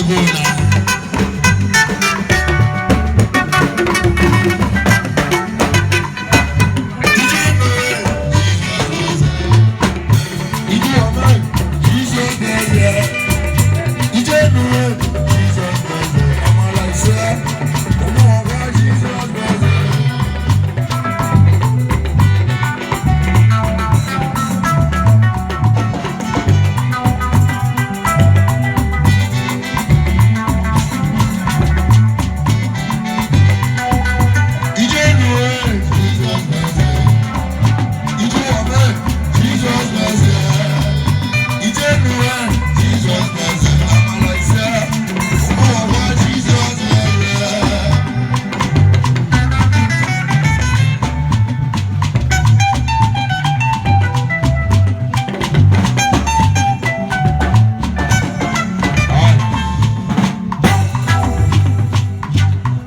Ego na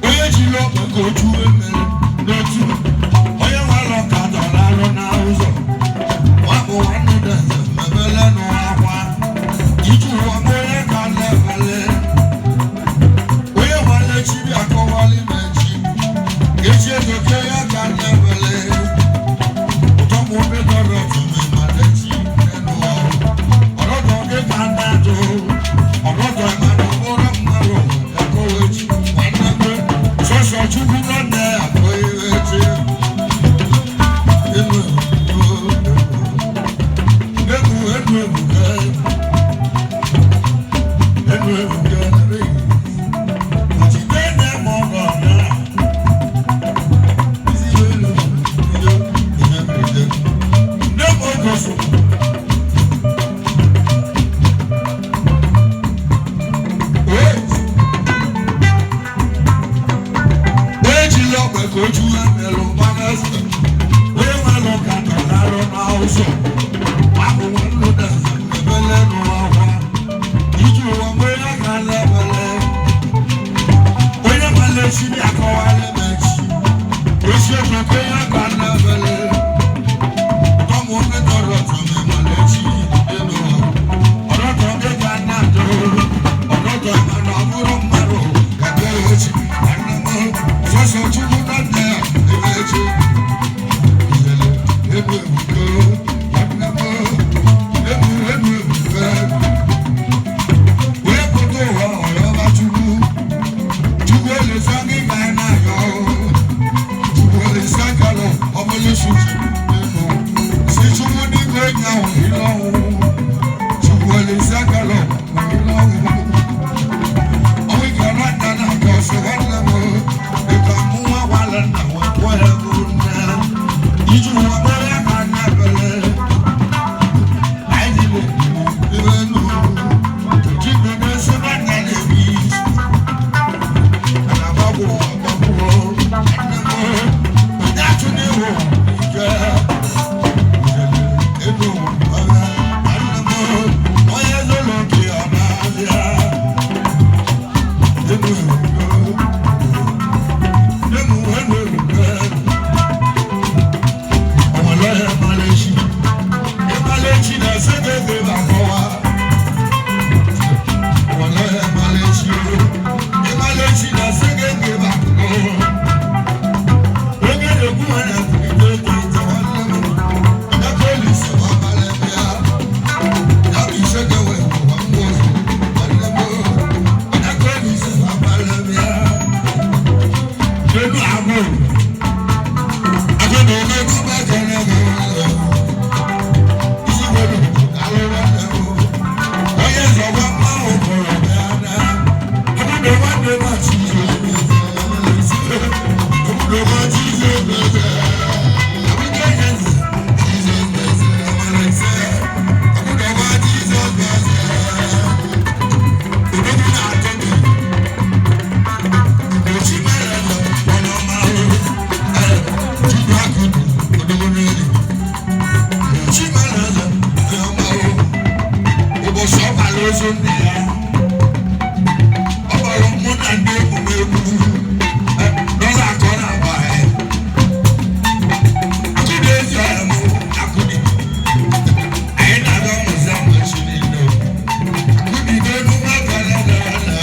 Onye ji ọkụ ka otu emere n'otu onye nwere ọka dọrọ arụ n'ụzọ nwabụ nwanne deze mebele n'akwa iji ụwa m onye ka na-ebele onye nwere chi bịa kọwala ime chi echi edoke ya ka na-ebele ụtọ m obi dọrọ tụmịmale chi n'elu ọrọdọ gị ka na-ajụ ọrọdọ mana ọ bụrụ mmadụ akọwa echi nwanne m sọsọ chukwu nwanne akọ ihe echi enu enu enu ebuka enu ebuka ojide na-eme ọgọ na isi elu ihe ihe mberede nne m oge so. Ejila ọgba ka oju emelụ mmanụ eze onye nwere ụka nọ n'arụ n'ụzọ abụ nwanne deze ebele n'ụwa iji ụwa nwere ya ga na-ebele onye nwere echi bịa kọwara m echi echi ekwekwe ya ga na-ebele tọmụ onye tọrọ tọmụ ịmala echi ịnụ ọrọdọ gị ga na-adụ ọrọdọ mana ọ bụrụ mmadụ ka bịa echi nwanne m sọsọ chukwu na nne ya ebe echi iyele ebu ebuko nwanne m ebu ebu ebuko wee pụta ụwa ọyọba chukwu chukwu olisa gị ka ị na-ayọ chukwu olisa kalụ ọbụla suchi enu si chukwu n'igwe nyanwụ ile ọnwụ chukwu olisa kalụ ile ọnwụ ọnwụ ike nwanne na-aga ọsọ nwanne m dịka mụ nwa gwala nna nwe kwere m nne iji ụwa mere ka anya bele anyị dị ebe nụ chukwu na-esi nwanne na-ebi Ozu nne ya ọ gbara mụ na ndị egwumegwu n'ụlọ akụ ọ na-agba ya akụdị ezi ọhịa m akụdị anyị na-aga mụzi amụchi niile akụdị n'elu nwa gara gara na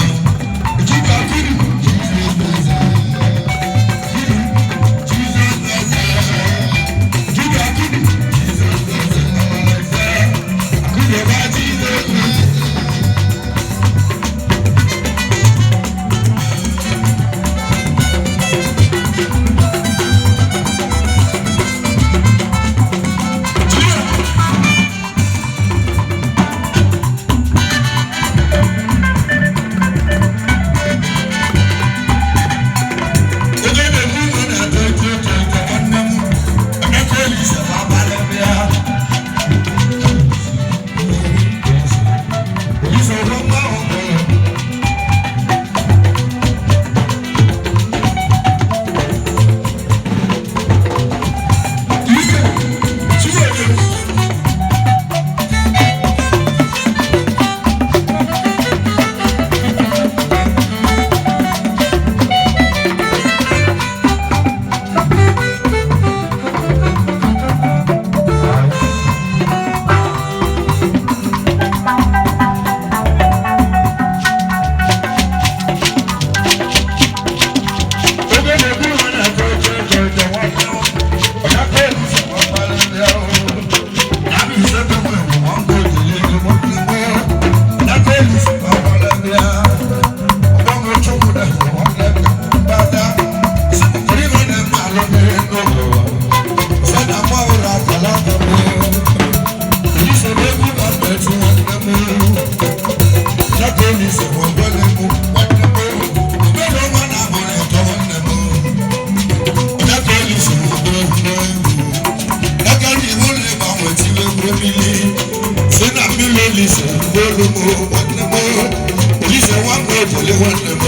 M, nwanne m, Olise nwanne ojele, nwanne m.